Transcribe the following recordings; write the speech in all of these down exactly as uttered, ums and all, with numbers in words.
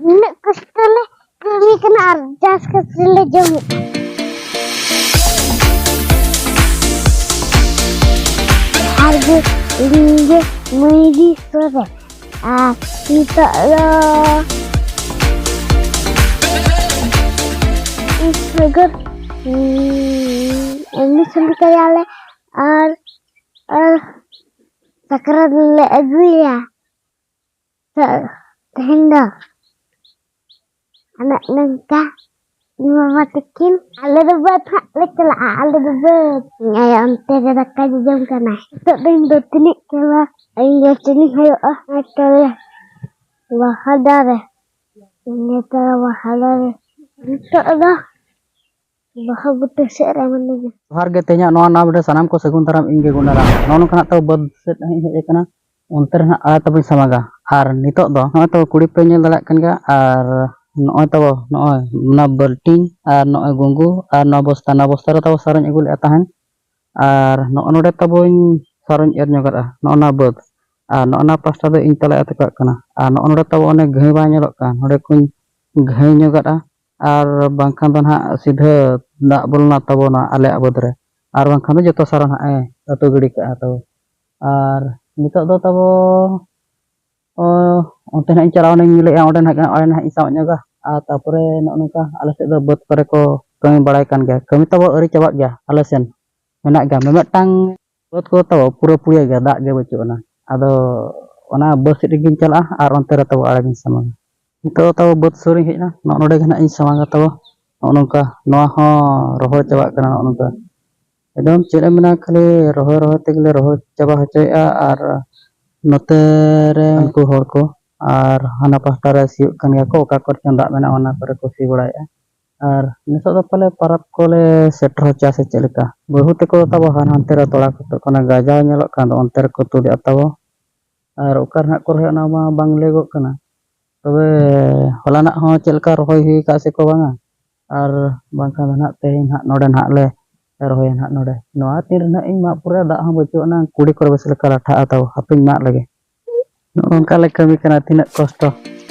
ᱱᱩᱱᱟᱹᱜ ᱠᱚᱥᱴᱚ ᱞᱮ ᱠᱟᱹᱢᱤ ᱠᱟᱱᱟ ᱟᱨ ᱪᱟᱥ ᱠᱟᱛᱮ ᱞᱮ ᱡᱚᱢᱮᱫ ᱠᱟᱱᱟ᱾ ᱟᱨ ᱡᱮ ᱤᱧ ᱜᱮ ᱢᱟᱹᱭᱞᱤ ᱥᱚᱨᱮᱱ᱾ ᱟᱨ ᱱᱤᱛᱚᱜ ᱫᱚ ᱥᱟᱹᱜᱩᱱ, ᱩᱸ, ᱮᱢᱱᱤ ᱥᱩᱱᱩᱢ ᱠᱟᱭᱟᱞᱮ ᱟᱨ, ᱟᱨ ᱥᱟᱠᱨᱟᱛ ᱞᱮ ᱟᱹᱜᱩᱭᱟ᱾ ᱛᱮᱦᱮᱧ ᱫᱚ ᱚᱱᱮ ᱱᱚᱝᱠᱟ ᱤᱧ ᱵᱟᱵᱟ ᱛᱟᱹᱠᱤᱱ, ᱟᱞᱮ ᱫᱚ ᱵᱟᱹᱫᱽ ᱦᱟᱸᱜ ᱞᱮ ᱪᱟᱞᱟᱜᱼᱟ, ᱟᱞᱮ ᱫᱚ ᱵᱟᱹᱫᱽ᱾ ᱤᱧ ᱟᱭᱳ ᱚᱱᱛᱮ ᱨᱮ ᱫᱟᱠᱟ ᱡᱚᱡᱚᱢ ᱠᱟᱱᱟᱭ᱾ ᱱᱤᱛᱚᱜ ᱫᱚ ᱤᱧ ᱫᱚ ᱛᱤᱱᱟᱹᱜ ᱪᱟᱞᱟᱜ ᱤᱧ ᱫᱚ ᱪᱤᱱᱤ ᱦᱩᱭᱩᱜᱼᱟ, ᱟᱨ ᱛᱚᱵᱮ ᱵᱟᱦᱟ ᱫᱟᱨᱮ, ᱤᱧ ᱫᱚ ᱵᱟᱦᱟ ᱫᱟᱨᱮ᱾ ᱱᱤᱛᱚᱜ ᱫᱚ ᱵᱟᱦᱟ ᱵᱩᱴᱟᱹ ᱥᱮᱫ ᱨᱮ ᱢᱤᱱᱟᱹᱧᱟ᱾ ᱡᱚᱦᱟᱨ ᱜᱮ, ᱛᱮᱦᱮᱧᱟᱜ ᱱᱚᱣᱟ ᱱᱟᱣᱟ video ᱥᱟᱱᱟᱢ ᱠᱚ ᱥᱟᱹᱜᱩᱱ ᱫᱟᱨᱟᱢ, ᱤᱧ ᱜᱮ ᱜᱩᱱᱟᱨᱟᱢ᱾ ᱱᱚᱜᱼᱚ ᱱᱚᱝᱠᱟ ᱱᱟᱜ ᱛᱚ ᱵᱟᱹᱫᱽ ᱥᱮᱫ ᱦᱟᱸᱜ ᱤᱧ ᱦᱮᱡ ᱟᱠᱟᱱᱟ, ᱚᱱᱛᱮ ᱨᱮ ᱦᱟᱸᱜ ᱟᱲᱟ ᱛᱟᱵᱚᱧ ᱥᱟᱢᱟᱜᱟ᱾ ᱟᱨ ᱱᱤᱛᱚᱜ ᱫᱚ ᱱᱚᱜᱼᱚᱭ ᱛᱚ ᱠᱩᱲᱤ ᱯᱮ ᱧᱮᱞ ᱫᱟᱲᱮᱭᱟᱜ ᱠᱟᱱ ᱜᱮᱭᱟ, ᱟᱨ ᱱᱚᱜᱼᱚᱭ ᱛᱟᱵᱚ ᱱᱚᱜᱼᱚᱭ ᱚᱱᱟ ᱵᱟᱹᱞᱴᱤᱱ ᱟᱨ ᱱᱚᱜᱼᱚᱭ ᱜᱩᱸᱜᱩ ᱟᱨ ᱱᱚᱣᱟ ᱵᱚᱥᱛᱟ, ᱱᱚᱣᱟ ᱵᱚᱥᱛᱟ ᱨᱮ ᱛᱟᱵᱚ ᱥᱟᱨᱚᱧ ᱟᱹᱜᱩ ᱞᱮᱫᱼᱟ ᱛᱟᱦᱮᱸᱫ᱾ ᱟᱨ ᱱᱚᱜᱼᱚ ᱱᱚᱰᱮ ᱛᱟᱵᱚᱧ ᱥᱟᱨᱚᱧ ᱮᱨ ᱧᱚᱜᱟᱜᱼᱟ, ᱱᱚᱜᱼᱚ ᱱᱟ ᱵᱟᱹᱫᱽ᱾ ᱟᱨ ᱱᱚᱜᱼᱚ ᱱᱟ ᱯᱟᱥᱴᱟ ᱫᱚ ᱤᱧ ᱛᱟᱞᱟᱭ ᱟᱹᱛᱩ ᱠᱟᱜ ᱠᱟᱱᱟ᱾ ᱟᱨ ᱱᱚᱜᱼᱚ ᱱᱚᱰᱮ ᱛᱟᱵᱚ ᱚᱱᱮ ᱜᱷᱟᱹᱭ ᱵᱟᱝ ᱧᱮᱞᱚᱜ ᱠᱟᱱ, ᱱᱚᱰᱮ ᱠᱚᱧ ᱜᱷᱟᱹᱭ ᱧᱚᱜᱟᱜᱼᱟ᱾ ᱟᱨ ᱵᱟᱝᱠᱷᱟᱱ ᱫᱚ ᱱᱟᱦᱟᱜ ᱥᱤᱫᱷᱟᱹ ᱫᱟᱜ ᱵᱚᱞᱚᱱᱟ ᱛᱟᱵᱚᱱᱟ ᱟᱞᱮᱭᱟᱜ ᱵᱟᱹᱫᱽ ᱨᱮ, ᱟᱨ ᱵᱟᱝᱠᱷᱟᱱ ᱫᱚ ᱡᱚᱛᱚ ᱥᱟᱨᱟ ᱱᱟᱦᱟᱜ ᱮ ᱟᱹᱛᱩ ᱜᱤᱰᱤ ᱠᱟᱜᱼᱟ ᱛᱟᱵᱚ᱾ ᱟᱨ ᱱᱤᱛᱚᱜ ᱫᱚ ᱛᱟᱵᱚ, ᱚ, ᱚᱱᱛᱮ ᱱᱟᱦᱟᱜ ᱤᱧ ᱪᱟᱞᱟᱣ ᱮᱱᱟᱧ, ᱞᱟᱹᱭᱮᱫᱼᱟ ᱚᱸᱰᱮ ᱱᱟᱦᱟᱜ, ᱚᱸᱰᱮ ᱱᱟᱦᱟᱜ ᱤᱧ ᱥᱟᱵ ᱧᱚᱜᱟ᱾ ᱟᱨ ᱛᱟᱯᱚᱨᱮ ᱱᱚᱜᱼᱚ ᱱᱚᱝᱠᱟ ᱟᱞᱮ ᱥᱮᱫ ᱫᱚ ᱵᱟᱹᱫᱽ ᱠᱚᱨᱮ ᱠᱚ ᱠᱟᱹᱢᱤ ᱵᱟᱲᱟᱭ ᱠᱟᱱ ᱜᱮᱭᱟ, ᱠᱟᱹᱢᱤ ᱛᱟᱵᱚ ᱟᱹᱣᱨᱤ ᱪᱟᱵᱟᱜ ᱜᱮᱭᱟ, ᱟᱞᱮ ᱥᱮᱱ ᱢᱮᱱᱟᱜ ᱜᱮᱭᱟ ᱢᱤᱢᱤᱫᱴᱟᱝ ᱵᱟᱹᱫᱽ ᱠᱚ ᱛᱟᱵᱚ ᱯᱩᱨᱟᱹ ᱯᱩᱨᱤᱭᱟᱹ ᱜᱮᱭᱟ, ᱫᱟᱜ ᱜᱮ ᱵᱟᱹᱪᱩᱜ ᱟᱱᱟ᱾ ᱟᱫᱚ ᱚᱱᱟ ᱵᱟᱹᱫᱽ ᱥᱮᱫ ᱨᱮᱜᱮᱧ ᱪᱟᱞᱟᱜᱼᱟ ᱟᱨ ᱚᱱᱛᱮ ᱨᱮ ᱛᱟᱵᱚ ᱟᱲᱮ ᱜᱤᱧ ᱥᱟᱢᱟᱜᱟ᱾ ᱱᱤᱛᱚᱜ ᱫᱚ ᱛᱟᱵᱚ ᱵᱟᱹᱫᱽ ᱥᱩᱨ ᱨᱤᱧ ᱦᱮᱡ ᱮᱱᱟ, ᱱᱚᱜᱼᱚ ᱱᱚᱰᱮ ᱜᱮ ᱱᱟᱦᱟᱜ ᱤᱧ ᱥᱟᱢᱟᱜᱟ ᱛᱟᱵᱚ᱾ ᱱᱚᱜᱼᱚ ᱱᱚᱝᱠᱟ ᱱᱚᱣᱟ ᱦᱚᱸ ᱨᱚᱦᱚᱭ ᱪᱟᱵᱟᱜ ᱠᱟᱱᱟ, ᱱᱚᱜᱼᱚ ᱱᱚᱝᱠᱟ᱾ ᱮᱠᱫᱚᱢ ᱪᱮᱫ ᱮᱢ ᱢᱮᱱᱟ, ᱠᱷᱟᱹᱞᱤ ᱨᱚᱦᱚᱭ ᱨᱚᱦᱚᱭ ᱛᱮᱜᱮᱞᱮ ᱨᱚᱦᱚᱭ ᱪᱟᱵᱟ ᱦᱚᱪᱚᱭᱮᱫᱼᱟ᱾ ᱟᱨ ᱱᱚᱛᱮ ᱨᱮ ᱩᱱᱠᱩ ᱦᱚᱲ ᱠᱚ, ᱟᱨ ᱦᱟᱱᱟ ᱯᱟᱦᱴᱟ ᱨᱮ ᱥᱤᱭᱳᱜ ᱠᱟᱱ ᱜᱮᱭᱟ ᱠᱚ, ᱚᱠᱟ ᱠᱚᱨᱮ ᱪᱚᱝ ᱫᱟᱜ ᱢᱮᱱᱟᱜᱼᱟ, ᱚᱱᱟ ᱠᱚᱨᱮ ᱠᱚ ᱥᱤ ᱵᱟᱲᱟᱭᱮᱫᱼᱟ᱾ ᱟᱨ ᱱᱤᱛᱚᱜ ᱫᱚ ᱯᱟᱞᱮ ᱯᱟᱨᱟᱵᱽ ᱠᱚᱞᱮ ᱥᱮᱴᱮᱨ ᱦᱚᱪᱚᱜᱼᱟ ᱥᱮ ᱪᱮᱫ ᱞᱮᱠᱟ? ᱵᱟᱹᱦᱩ ᱛᱟᱠᱚ ᱫᱚ ᱛᱟᱵᱚ ᱦᱟᱱ ᱦᱟᱱᱛᱮ ᱨᱮ ᱛᱚᱲᱟ ᱠᱚ ᱛᱩᱫ ᱠᱟᱱᱟ, ᱜᱟᱡᱟᱲ ᱧᱮᱞᱚᱜ ᱠᱟᱱ ᱫᱚ, ᱚᱱᱛᱮ ᱨᱮᱠᱚ ᱛᱩᱫᱮᱜᱼᱟ ᱛᱟᱵᱚ᱾ ᱟᱨ ᱚᱠᱟ ᱨᱮ ᱱᱟᱦᱟᱜ ᱠᱚ ᱨᱚᱦᱚᱭᱟ, ᱚᱱᱟ ᱢᱟ ᱵᱟᱝ ᱞᱟᱹᱭᱟᱹᱜᱚᱜ ᱠᱟᱱᱟ᱾ ᱛᱚᱵᱮ ᱦᱚᱞᱟᱱᱟᱜ ᱦᱚᱸ ᱪᱮᱫ ᱞᱮᱠᱟ ᱨᱚᱦᱚᱭ ᱦᱩᱭ ᱟᱠᱟᱫ ᱥᱮ ᱠᱚ ᱵᱟᱝᱟ, ᱟᱨ ᱵᱟᱝᱠᱷᱟᱱ ᱫᱚ ᱱᱟᱦᱟᱜ ᱛᱮᱦᱮᱧ ᱱᱟᱦᱟᱜ ᱱᱚᱰᱮ ᱱᱟᱦᱟᱜ ᱞᱮ ᱨᱚᱦᱚᱭᱟ ᱱᱟᱦᱟᱜ ᱱᱚᱰᱮ᱾ ᱱᱚᱣᱟ ᱛᱤᱱ ᱨᱮ ᱱᱟᱦᱟᱜ ᱤᱧ ᱢᱟᱜ ᱯᱩᱨᱟᱹᱣᱟ, ᱫᱟᱜ ᱦᱚᱸ ᱵᱟᱹᱪᱩᱜ ᱟᱱᱟ, ᱠᱩᱰᱤ ᱠᱚᱨᱮ ᱵᱮᱥ ᱞᱮᱠᱟ ᱞᱟᱴᱷᱟᱜᱼᱟ ᱛᱟᱵᱚ, ᱦᱟᱯᱮᱧ ᱢᱟᱜ ᱞᱮᱜᱮ᱾ ᱱᱚᱜᱼᱚ ᱱᱚᱝᱠᱟ ᱞᱮ ᱠᱟᱹᱢᱤ ᱠᱟᱱᱟ, ᱛᱤᱱᱟᱹᱜ ᱠᱚᱥᱴᱚ᱾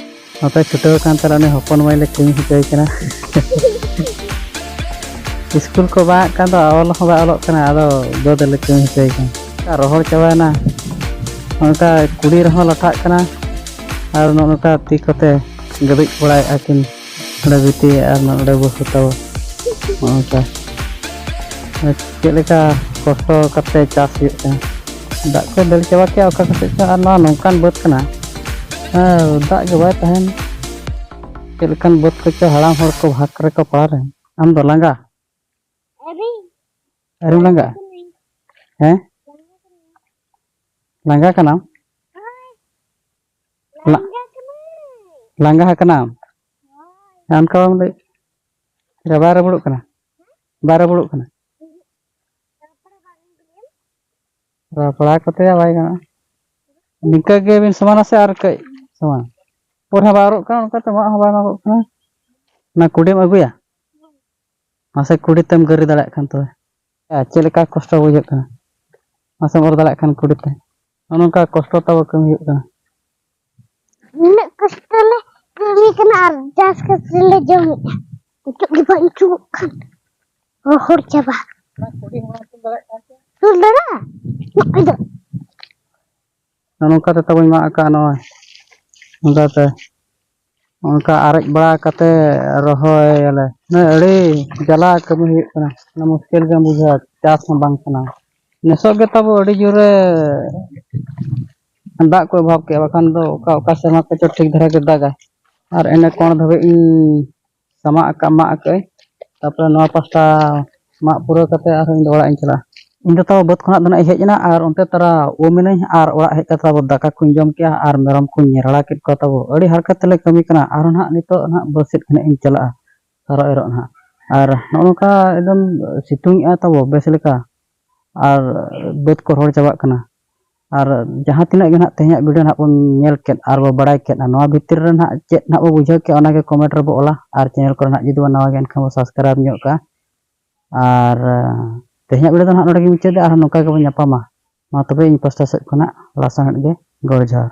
ᱱᱚᱛᱮ ᱪᱷᱩᱴᱟᱹᱣ ᱟᱠᱟᱱ ᱛᱟᱞᱮ ᱩᱱᱤ ᱦᱚᱯᱚᱱ ᱢᱟᱹᱭ ᱞᱮ ᱠᱟᱹᱢᱤ ᱦᱚᱪᱚᱭᱮ ᱠᱟᱱᱟ᱾ ᱥᱠᱩᱞ ᱠᱚ ᱵᱟᱝ ᱟᱜ ᱠᱟᱱ ᱫᱚ, ᱚᱞ ᱦᱚᱸ ᱵᱟᱭ ᱚᱞᱚᱜ ᱠᱟᱱᱟ, ᱟᱫᱚ ᱵᱟᱹᱫᱽ ᱞᱮ ᱠᱟᱹᱢᱤ ᱦᱚᱪᱚᱭᱮ ᱠᱟᱱᱟ᱾ ᱟᱨ ᱨᱚᱦᱚᱲ ᱪᱟᱵᱟᱭᱮᱱᱟ, ᱚᱱᱠᱟ ᱠᱩᱰᱤ ᱨᱮᱦᱚᱸ ᱞᱟᱴᱷᱟᱜ ᱠᱟᱱᱟ, ᱟᱨ ᱱᱚᱜᱼᱚ ᱱᱚᱝᱠᱟ ᱛᱤ ᱠᱚᱛᱮ ᱜᱟᱹᱫᱩᱡ ᱵᱟᱲᱟᱭᱮᱫᱼᱟ ᱠᱤᱱ, ᱱᱚᱰᱮ ᱵᱤᱴᱤ ᱟᱨ ᱱᱚᱰᱮ ᱵᱟᱹᱦᱩ ᱛᱟᱵᱚ᱾ ᱱᱚᱜᱼᱚ ᱱᱚᱝᱠᱟ ᱪᱮᱫ ᱞᱮᱠᱟ ᱠᱚᱥᱴᱚ ᱠᱟᱛᱮ ᱪᱟᱥ ᱦᱩᱭᱩᱜ ᱠᱟᱱᱟ᱾ ᱫᱟᱜ ᱠᱚ ᱫᱟᱹᱲ ᱪᱟᱵᱟ ᱠᱮᱜᱼᱟ ᱚᱠᱟ ᱠᱚᱥᱮᱫ ᱪᱚ, ᱟᱨ ᱱᱚᱣᱟ ᱱᱚᱝᱠᱟᱱ ᱵᱟᱹᱫᱽ ᱠᱟᱱᱟ, ᱦᱮᱸ, ᱫᱟᱜ ᱜᱮ ᱵᱟᱭ ᱛᱟᱦᱮᱱ᱾ ᱪᱮᱫ ᱞᱮᱠᱟᱱ ᱵᱟᱹᱫᱽ ᱠᱚᱪᱚ, ᱦᱟᱲᱟᱢ ᱦᱚᱲ ᱠᱚ ᱵᱷᱟᱜᱽ ᱨᱮᱠᱚ ᱯᱟᱲᱟᱜ ᱨᱮ᱾ ᱟᱢ ᱫᱚ ᱞᱟᱸᱜᱟ? ᱟᱹᱣᱨᱤ᱾ ᱟᱹᱣᱨᱤᱢ ᱞᱟᱸᱜᱟᱜᱼᱟ? ᱦᱮᱸ? ᱞᱟᱸᱜᱟ ᱠᱟᱱᱟᱢ? ᱞᱟ- ᱞᱟᱸᱜᱟ ᱠᱟᱱᱟᱢ? ᱚᱱᱠᱟ ᱵᱟᱢ ᱞᱟᱹᱭ, ᱵᱟᱭ ᱨᱟᱵᱩᱲᱚᱜ ᱠᱟᱱᱟ? ᱵᱟᱭ ᱨᱟᱵᱩᱲᱚᱜ ᱠᱟᱱᱟ? ᱨᱟᱯᱲᱟ ᱠᱚᱛᱮ ᱵᱟᱭ ᱜᱟᱱᱚᱜᱼᱟ᱾ ᱱᱤᱝᱠᱟᱹ ᱜᱮ ᱵᱤᱱ ᱥᱚᱢᱟᱱᱟ ᱥᱮ ᱟᱨ ᱠᱟᱹᱡ ᱥᱚᱢᱟᱱ? ᱯᱩᱨᱟᱹ ᱵᱟᱭ ᱚᱨᱚᱜ ᱠᱟᱱᱟ, ᱚᱱᱠᱟᱛᱮ ᱢᱟᱜ ᱦᱚᱸ ᱵᱟᱭ ᱢᱟᱜᱚᱜ ᱠᱟᱱᱟ᱾ ᱚᱱᱟ ᱠᱩᱰᱤᱢ ᱟᱹᱜᱩᱭᱟ? ᱢᱟᱥᱮ ᱠᱩᱰᱤ ᱛᱮᱢ ᱜᱟᱹᱨᱤ ᱫᱟᱲᱮᱭᱟᱜ ᱠᱷᱟᱱ ᱛᱚᱵᱮ᱾ ᱭᱟ, ᱪᱮᱫ ᱞᱮᱠᱟ ᱠᱚᱥᱴᱚ ᱵᱩᱡᱷᱟᱹᱜ ᱠᱟᱱᱟ? ᱢᱟᱥᱮᱢ ᱚᱨ ᱫᱟᱲᱮᱭᱟᱜ ᱠᱷᱟᱱ ᱠᱩᱰᱤ ᱛᱮ᱾ ᱱᱚᱜᱼᱚ ᱱᱚᱝᱠᱟ ᱠᱚᱥᱴᱚ ᱛᱟᱵᱚ ᱠᱟᱹᱢᱤ ᱦᱩᱭᱩᱜ ᱠᱟᱱᱟ᱾ ᱱᱩᱱᱟᱹᱜ ᱠᱚᱥᱴᱚ ᱞᱮ ᱠᱟᱹᱢᱤ ᱠᱟᱱᱟ ᱟᱨ ᱪᱟᱥ ᱠᱟᱛᱮ ᱞᱮ ᱡᱚᱢᱮᱫᱼᱟ᱾ ᱱᱤᱛᱚᱜ ᱜᱮ ᱵᱟᱝ ᱪᱩᱜᱚᱜ ᱠᱟᱱ᱾ ᱨᱚᱦᱚᱲ ᱪᱟᱵᱟ᱾ ᱥᱩᱨ ᱫᱟᱲᱟ? ᱱᱚᱜᱼᱚᱭ ᱫᱚ᱾ ᱱᱚᱜᱼᱚ ᱱᱚᱝᱠᱟ ᱛᱮ ᱛᱟᱵᱚᱧ ᱢᱟᱜ ᱟᱠᱟᱫᱼᱟ ᱱᱚᱜᱼᱚᱭ᱾ ᱱᱚᱝᱠᱟᱛᱮ, ᱚᱱᱠᱟ ᱟᱨᱮᱡ ᱵᱟᱲᱟ ᱠᱟᱛᱮ ᱨᱚᱦᱚᱭᱟᱞᱮ᱾ ᱱᱚᱜᱼᱚᱭ ᱟᱹᱰᱤ ᱡᱟᱞᱟ ᱠᱟᱹᱢᱤ ᱦᱩᱭᱩᱜ ᱠᱟᱱᱟ᱾ ᱚᱱᱟ ᱢᱩᱥᱠᱤᱞ ᱜᱮᱢ ᱵᱩᱡᱷᱟᱹᱣᱟ, ᱪᱟᱥ ᱦᱚᱸ ᱵᱟᱝ ᱥᱟᱱᱟᱣᱟ᱾ ᱱᱮᱥᱚᱜ ᱜᱮ ᱛᱟᱵᱚ ᱟᱹᱰᱤ ᱡᱳᱨᱮ ᱫᱟᱜ ᱠᱚ ᱚᱵᱷᱟᱵ ᱠᱮᱜᱼᱟ, ᱵᱟᱠᱷᱟᱱ ᱫᱚ ᱚᱠᱟ, ᱚᱠᱟ ᱥᱮᱨᱢᱟ ᱠᱚᱪᱚ ᱴᱷᱤᱠ ᱫᱷᱟᱨᱟ ᱜᱮ ᱫᱟᱜᱟᱭ᱾ ᱟᱨ ᱮᱱᱮ ᱠᱚᱬ ᱫᱷᱟᱹᱵᱤᱡ ᱤᱧ ᱥᱟᱢᱟᱜ ᱟᱠᱟᱫ, ᱢᱟᱜ ᱟᱠᱟᱫ ᱟᱹᱧ᱾ ᱛᱟᱨᱯᱚᱨᱮ ᱱᱚᱣᱟ ᱯᱟᱥᱴᱟ ᱢᱟᱜ ᱯᱩᱨᱟᱹᱣ ᱠᱟᱛᱮ ᱟᱨᱦᱚᱸ ᱤᱧ ᱫᱚ ᱚᱲᱟᱜ ᱤᱧ ᱪᱟᱞᱟᱜᱼᱟ᱾ ᱤᱧ ᱫᱚ ᱛᱟᱵᱚ ᱵᱟᱹᱫᱽ ᱠᱷᱚᱱᱟᱜ ᱫᱚ ᱱᱟᱜ ᱤᱧ ᱦᱮᱡ ᱮᱱᱟ ᱟᱨ ᱚᱱᱛᱮ ᱛᱟᱨᱟ ᱩᱢ ᱮᱱᱟᱹᱧ ᱟᱨ ᱚᱲᱟᱜ ᱦᱮᱡ ᱠᱟᱛᱮ ᱛᱟᱵᱚ ᱫᱟᱠᱟ ᱠᱚᱧ ᱡᱚᱢ ᱠᱮᱜᱼᱟ ᱟᱨ ᱢᱮᱨᱚᱢ ᱠᱚᱧ ᱨᱟᱲᱟ ᱠᱮᱫ ᱠᱚᱣᱟ ᱛᱟᱵᱚ᱾ ᱟᱹᱰᱤ ᱦᱟᱨᱠᱮᱛ ᱛᱮᱞᱮ ᱠᱟᱹᱢᱤ ᱠᱟᱱᱟ᱾ ᱟᱨᱦᱚᱸ ᱱᱟᱦᱟᱜ ᱱᱤᱛᱚᱜ ᱱᱟᱦᱟᱜ ᱵᱟᱹᱫᱽ ᱥᱮᱫ ᱠᱷᱚᱱᱟᱜ ᱤᱧ ᱪᱟᱞᱟᱜᱼᱟ ᱥᱟᱨᱚ ᱮᱨᱚᱜ ᱱᱟᱦᱟᱜ᱾ ᱟᱨ ᱱᱚᱜᱼᱚ ᱱᱚᱝᱠᱟ ᱮᱠᱫᱚᱢ ᱥᱤᱛᱩᱝ ᱮᱜᱼᱟ ᱛᱟᱵᱚ ᱵᱮᱥ ᱞᱮᱠᱟ᱾ ᱟᱨ ᱵᱟᱹᱫᱽ ᱠᱚ ᱨᱚᱦᱚᱲ ᱪᱟᱵᱟᱜ ᱠᱟᱱᱟ᱾ ᱟᱨ ᱡᱟᱦᱟᱸ ᱛᱤᱱᱟᱹᱜ ᱜᱮ ᱱᱟᱦᱟᱜ ᱛᱮᱦᱮᱧᱟᱜ video ᱱᱟᱦᱟᱜ ᱵᱚᱱ ᱧᱮᱞ ᱠᱮᱫ ᱟᱨ ᱵᱚ ᱵᱟᱲᱟᱭ ᱠᱮᱫ, ᱟᱨ ᱱᱚᱣᱟ ᱵᱷᱤᱛᱤᱨ ᱨᱮ ᱱᱟᱦᱟᱜ ᱪᱮᱫ ᱱᱟᱦᱟᱜ ᱵᱚ ᱵᱩᱡᱷᱟᱹᱣ ᱠᱮᱫ, ᱚᱱᱟᱜᱮ comment ᱨᱮᱵᱚ ᱚᱞᱟ᱾ ᱟᱨ channel ᱠᱚᱨᱮ ᱱᱟᱦᱟᱜ ᱡᱩᱫᱤ ᱵᱚᱱ ᱱᱟᱣᱟ ᱜᱮᱭᱟ, ᱮᱱᱠᱷᱟᱱ ᱵᱚ subscribe ᱧᱚᱜ ᱠᱟᱜᱼᱟ᱾ ᱟᱨ, ᱟᱸ, ᱛᱮᱦᱮᱧᱟᱜ video ᱫᱚ ᱱᱟᱦᱟᱜ ᱱᱚᱰᱮ ᱜᱮ ᱢᱩᱪᱟᱹᱫ ᱮᱫᱟ᱾ ᱟᱨᱦᱚᱸ ᱱᱚᱝᱠᱟ ᱜᱮᱵᱚᱱ ᱧᱟᱯᱟᱢᱟ᱾ ᱢᱟ ᱛᱚᱵᱮ ᱤᱧ ᱯᱟᱥᱴᱟ ᱥᱮᱫ ᱠᱷᱚᱱᱟᱜ ᱞᱟᱥᱟᱲᱦᱮᱫ ᱜᱮ ᱜᱚᱰ ᱡᱚᱦᱟᱨ᱾